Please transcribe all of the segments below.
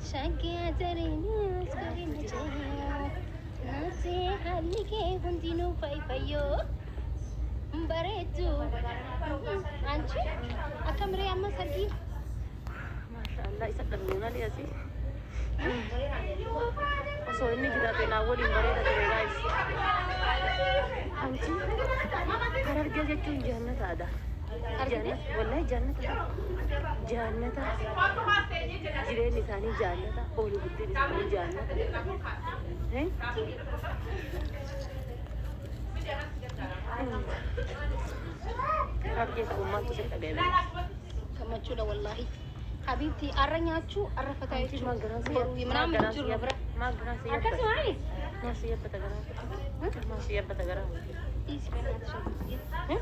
Shaggee ajareeniis gurri ce'oo. Naasee haalli kee hundinuu fayfayyoo. Bareedduu. Anchi akkam ree amma sargii? Maashaallah, isa dhabne malee asii. Osoo inni jiraate naa waliin bareeda ture, guys. Anchi, Harargee jechuun jannataadha. Argite? Wallahi jannata. Jannata. Jireenyi isaanii jannata. Ooluu bultiin isaanii jannata. Eh? Harargee ta'uun maaltu sitti dhaga'ame? Gammachuudha wallaahi. Habiibti, arra nyaachuu arra fataa Anchi, jechuudha. maal garaan si Boruu maal ምናምን garaan si jiru bira. Maal garaan si yabbata? Akkasuma anis. Maal si yabbata garaan? Maal si yabbata garaan? Dhiisi, banaati. Eh?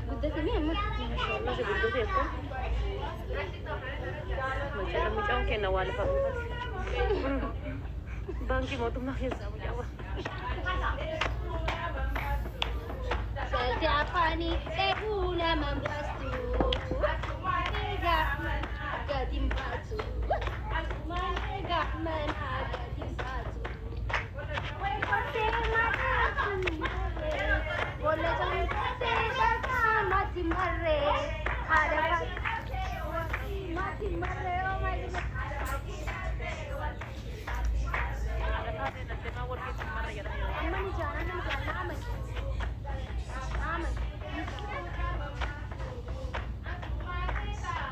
Guddate mi amma? Maashaallah, si guddate jettee. Mucaan mucaan kenna waa lafa buufate. Baankii mootummaa keessaa mucaa waa. Salti afaanii dheebuu naman baastu. Egaa gadi hin baatu. Egaa mana gadi hin baatu. Kottee mataatu marree. Bolla cunqurtee bakka mati marree. Haadha fakkii mati marree. Oh my goodness. Haadha taatee naltee wal keessa marra jedhama. Amma ni jaana, ni jaana, aman. Aman.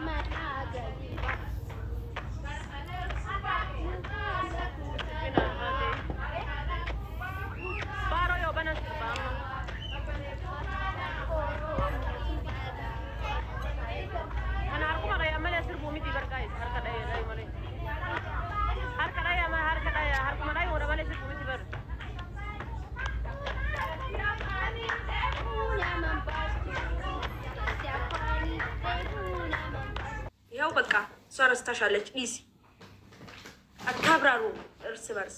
Mana gadi baatu. Baaroo yoo banan sirba amma. Kana harkuma dhaya malee sirbuu miti bargaa'is, harka dhaya dhayu malee. Harka dhaya ma harka dhaya, harkuma dhayuudha malee sirbuu miti bar. Dheebuu naman baastu. Salti afaanii dheebuu naman baastu. ይኸው በቃ እሷ ረስታሻለች። Dhiisi፣ አታብራሩ እርስ በርስ።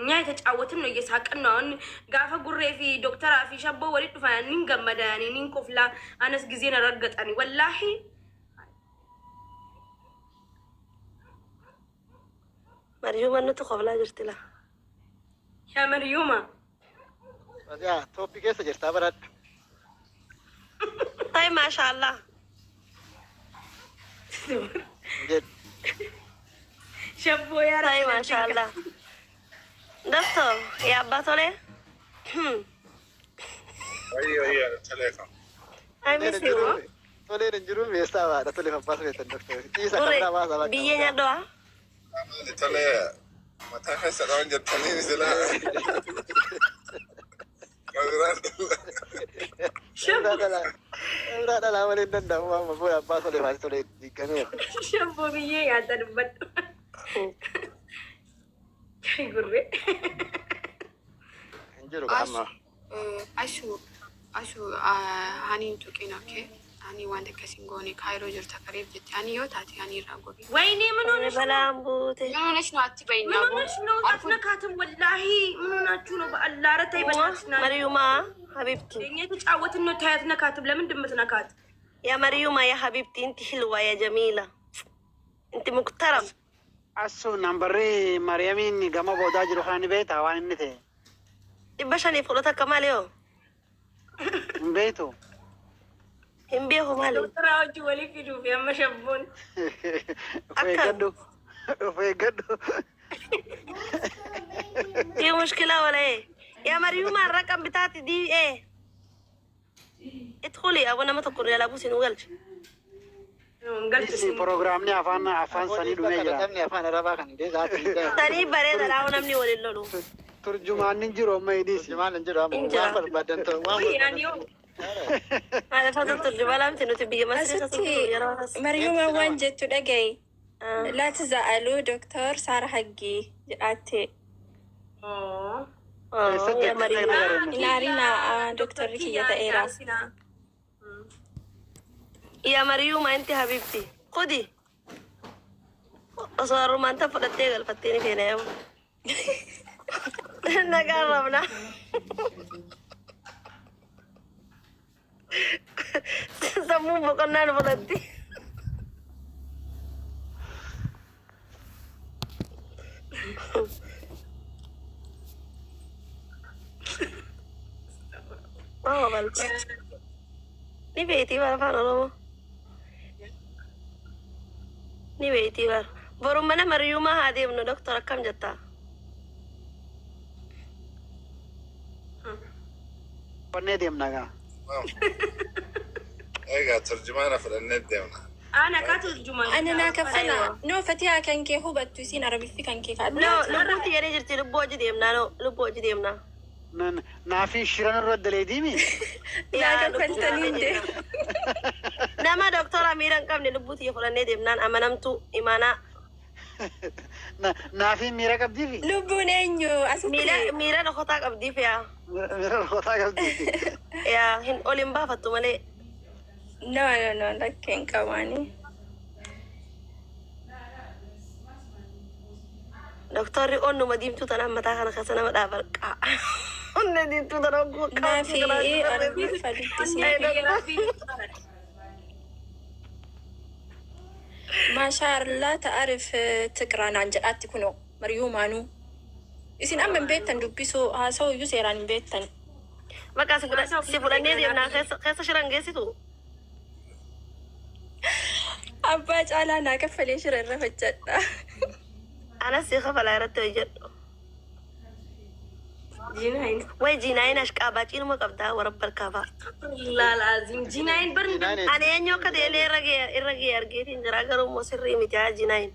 እኛ የተጫወትን ነው፣ እየሳቅን ነው። አሁን gaafa Gurree fi ዶክተር fi Shabboo walitti dhufan nin gammadani nin kofla anas ጊዜን ረገጠኒ ወላሂ። Maryuuma nuti koflaa jirti la. Yaa Maryuuma. Yaa tooppii keessa jirtaa baradhu. Tay, maashaallah. Jedhu. Shabboo yaa Tay, maashaallah. Doctor, yaa abbaa tolee. Ayyo, ayyo, telefa. I miss you. Toleen hin jiru, meeshaa baadha tolee abbaa soleetan doktor. Dhiisa Gurre kan biraa baasa bakka. Biyyee nyaadhaa. Tole, mataa keessa dhawan jettanii sila. Biraa dhalaa. Biraa dhalaa malee hin danda'amu, waan fuula abbaa solee faati tolee diigameera. Shabboo biyyee nyaata dubbadhu. Gurree. Hin jiru amma. Ashu, ashu, haniin tuqin, okay? Hani waan akkasiin goone Kaayiroo jirta kareef jette hani yoo taate hani irraa gobi. ወይኔ ምን ሆነሽ ነው? Balaan buute. ምን ሆነሽ ነው? አትበይና ምን ሆነሽ ነው? አትነካትም። ወላሂ ምን ሆናችሁ ነው? በአላህ ኧረ ተይ በእናትሽ ና። Maryuuma habibti. እኛ የተጫወትን ነው። ተይ አትነካትም። ለምንድን የምትነካት? يا مريومة يا حبيبتي، انت حلوة يا جميلة، انت مكترم. Assu, nambarri Mariyamiin gama boodaa jiru kana ni beektaa waan inni ta'e? 510 maali yoo? Hin beektu? Hin beeku, maali? Doktora hojii walii fiduuf amma Shabboon. Of eeggadhu. Of eeggadhu. في مشكلة ولا ايه؟ يا مريومة، الرقم بتاعتي دي ايه؟ ادخلي ابو nama tokko nu buusin nu galche. Isi proogiraamni afaan sanii dhumee jira. Namni afaan Arabaa kan deezaati. Sanii bareeda laawu, namni waliin lolu. Turjumaanni hin jiru amma, hidhiisi. Maal hin jiru amma, waan barbaadan ta'u waan barbaadan. Maaliif turjuma lamti nuti biyya Masrii keessa Asitti yeroo as. Maryuma waan jettu dhagayi. لا تزعلوا دكتور سارة حقي jedhaatte. Eessatti Yaa Maryuma. Inaarina, doktorri kiyya ta'eera. يا مريومة، انت حبيبتي، خدي. Osoo har'umaan tan fudhattee galfattee ni feena yamu. Nagaan rabna. Sammuun boqonnaan fudhatti. Maa balfa. Ni beektii bara afaan Oromoo. Ni beektii bara. Boru mana Mariyuumaa haa deemnu, doktor, akkam jettaa? Qonnee deemna gaa. Egaa turjumaana fudhannee deemna. Ana kaa turjumaan. Ana naa kaffala. No, Fatihaa, kan kee hubattu isiin Arabiffi kan kee No, kaadhu. lubbuutti jedhee jirti, lubbuu hojii deemnaa, no, lubbuu hojii deemnaa. Naafi shiran irra daleediimi. Naa kaffaltanii hin deemu. Nama doktora miira hin qabne lubbuutti fudhannee deemnaan amanamtuu imaanaa. Naafi miira qabdiifi. Lubbuun eenyu asitti? Miira miira dhokotaa qabdiif yaa. Miira dhokotaa qabdiifi. Yaa, hin ol hin baafattu malee. No, no, no, lakkee hin qabaani. Doktorri onnuma diimtuu tanaan mataa kana keessa nama dhaaban qaa. Onnee diimtuu tana hogguu. Naafi Arabiffa dubbisee. Maashaa ta'arif tiqraa naan jedhaatti kunoo Mariyuumaanuu. Isin amma hin beektan, dubbisuu haasa'u iyyuu seeraan hin beektan. Bakka si fudhannee deemnaa keessa keessa shiran geessitu. Abbaa caalaa naa kaffalee shira irra hojjedha. Anas si kafalaa irratti hojjedhu. Jinaayin. Way jiinaayin ashqaabaa ciinuma qabdaa warra barkaafaa. Laalaazim jinaayin bar. Ani eenyu akka ta'e illee irra ga'ee argeetiin jira, garuu immoo sirrii miti haa jiinaayin.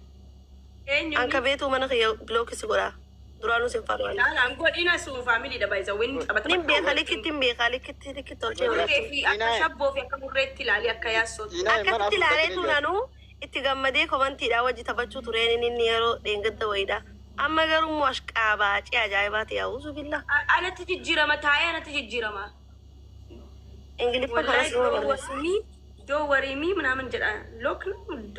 Eenyu? Anka beetuu mana kiyya bilookisi godhaa. Duraanuu sin faanu. Laalaan godhina sun faamiliidha baay'isa wanni taphata. Nin beeka, likkitti hin beeka, likkitti likkitti tolchee Gurree fi akka shabboo fi akka gurreetti ilaali akka yaassootti. Akkasitti ilaalee tuunanuu itti gammadee komantiidhaa wajji taphachuu tureen inni yeroo dheengadda wayiidha. Amma garuu immoo ashqaabaa cee ajaa'ibaa ta'e, auzu billah. Anatti jijjiirama taa'ee anatti jijjiirama. Ingiliffa kanas nama barreessa. Don't worry me ምናምን jedha. Look,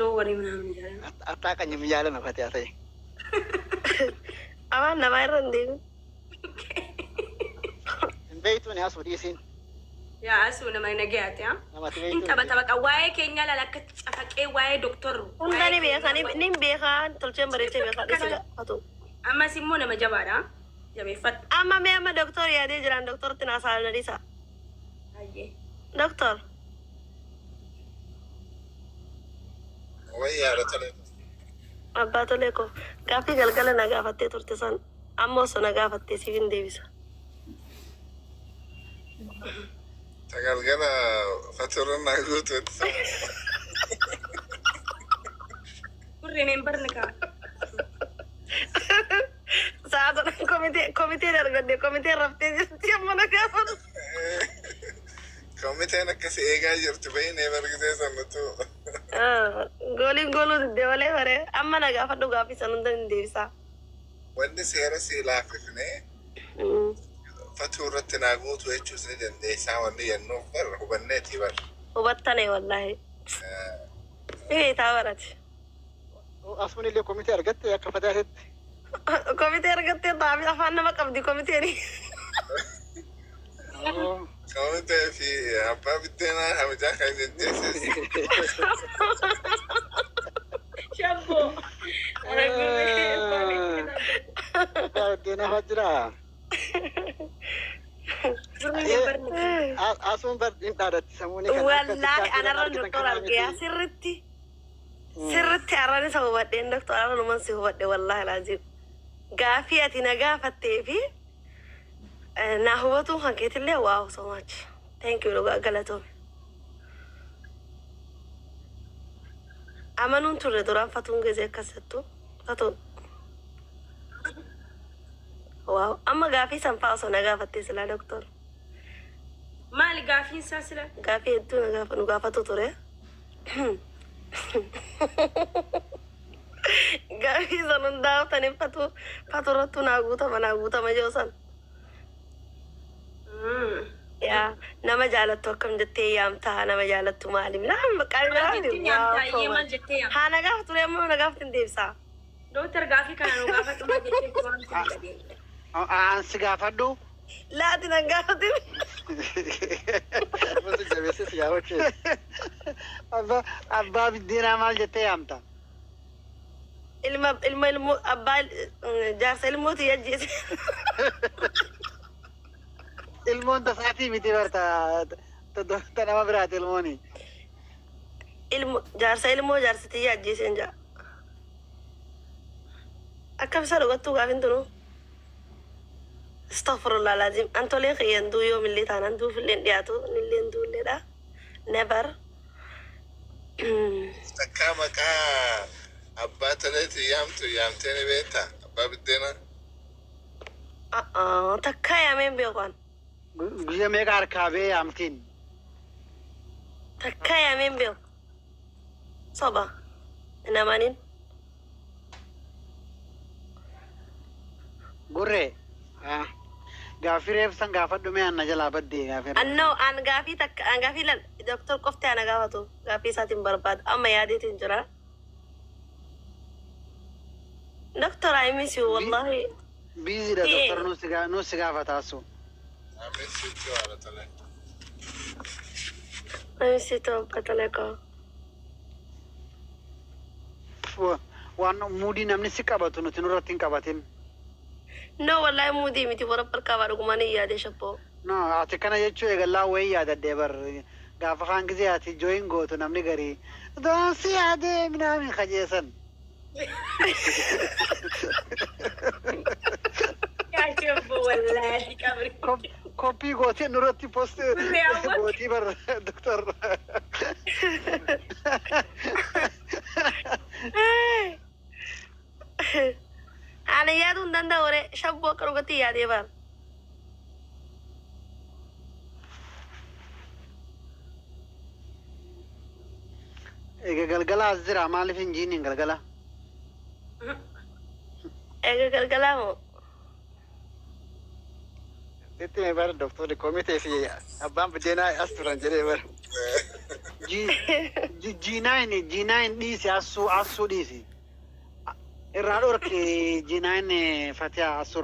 don't worry ምናምን jedha. Attaaqanyim yaala Fatihaa ta'e. Afaan namaa irra hin deemin. Hin beektuun asuu dhiisiin. Yaa asuu nama nagayaati haa. Namatti Hin beektuun. taphata baqa waa'ee keenyaa laala akka cafaqee waa'ee doktor. Hunda ni beeka, ni beeka, tolcheen bareechee beeka, dhisi gaafatu. Ammas immoo nama jabaadha. Jabeeffadhu. Amma mee amma doktor yaadee jiraan doktoritti naasaa na dhiisa. Hayyee. Doktor. Wayyaadha tole. Abbaa tolee ko gaaffii galgala na gaafattee turte san amma osoo na gaafattee siif hin deebisa. Tagalgala faturra naa guutuutti. Gurreen hin barne kaa. Sa'a komitee komiteen argadde, komiteen raftee jirti amma na gaafatu. Komiteen akkasi eegaa jirtu bahinee bargisee sanatu. Gooliin gooluu didde malee bare amma na gaafadhu, gaaffii san hunda hin deebisa. Wanni seera si laaffifnee fatuu irratti naa guutuu jechuus ni dandeessaa wanni jennuuf bar hubanneeti bar. Hubattane wallaahi. Ni beektaa barate. Asuun illee komitee argatte akka Fatihaatti. Komitee argattee xaafi afaan nama qabdi komiteen. Komitee fi abbaa biddeenaa hamijaa kan jajjeessis. Shabboo. Abbaa biddeenaa fa'aa jira. Asuun bar hin dhaadatti sammuun. Wallaahi anarra doktor argee sirritti. Sirritti arran isa hubadheen, doktor, arranuman si hubadhe, wallaahi laazim. Gaaffii ati na gaafattee fi na hubatuun kan keetillee, wow, so much. Thank you, dhugaa galatoome. Amanuun turre duraan fatuun gizee akkas jettu. Fatuun. Wow, amma gaaffii san fa'aa osoo na gaafattee silaa, doktor. Maali gaaffiin isaa sila? Gaaffii hedduu na gaafa nu gaafatu ture. Gaaffii san hundaa tani fatu fatu irrattuu naa guutama naa guutama jiru san. Yaa, nama jaalattu akkam jettee yaamtaa, nama jaalattu maali? Naan maqaan Maal jettee yaamtaa? Iyyee maal jettee yaamtaa? Haa na gaafa ture, amma na gaafatti hin deebisaa. Dooktar, gaaffii kana nu gaafadhu, maal jettee waamte? An si gaafadhu. Laati nan gaafatin. Jabeessee si gaafachuu. Abbaa biddeenaa maal jettee yaamta? Ilma ilma ilmoo abbaa jaarsa ilmooti ajjeese. Ilmoon tasaatii miti barta ta nama biraati ilmooni. Ilmo jaarsa ilmoo jaarsa tiyya ajjeeseen jaa. Akkam isa dhugattuu gaafin tunu. Astaghfirullah lazim. An tolee kiyyan duu yoomillee taanaan duufillee hin dhiyaatu nillee hin duulleedha. Never. Takkaa maqaa abbaa toleetiin yaamtu yaamtee ni beektaa? Abbaa biddeenaa. Takkaa yaameen beeku an. Guyyaa meeqa harkaa bee yaamtiin? Takkaa yaameen beeku. Soba. Hin amanin. Gurree. Gaaffii reefsan gaafadhu mee anna jalaa baddee gaaffii reefsan. Annoo an gaafii takka an gaafii lal doktor qofti ana gaafatu gaafii isaatiin barbaada amma yaadeetiin jira. Doctor, I miss you, wallahi. Busy dha doktor nuus si gaafata asu. I miss you too, haadha tolee. I miss you too, Abbaa Tolee koo. Waan muudii namni si qabatu nuti nurratti hin qabatin. No, wallahi muudii miti warra barkaabaa dhugumaan hin yaade shabboo. No, ati kana jechuu eegallaa wayii yaadadhee bar gaafa kaan gisee ati join gootu namni garii si yaadee minaamin kajeessan. Yaa shabboo wallaahi qabri. Copy gootee nurratti post Gurree amma. gootii bar doktor. Ani yaaduu hin danda'u re shabboo akka dhugatti yaadee bar. Egaa galgala as jira maaliif hin jiiniin galgala? Egaa galgalaa moo? Sitti mee bara doktorri komitee fi abbaan biddeenaa as turan jedhee bara. G9 G9 dhiisi assuu assuu dhiisi. Irraa dhorki G9 Fatiyaa assurra.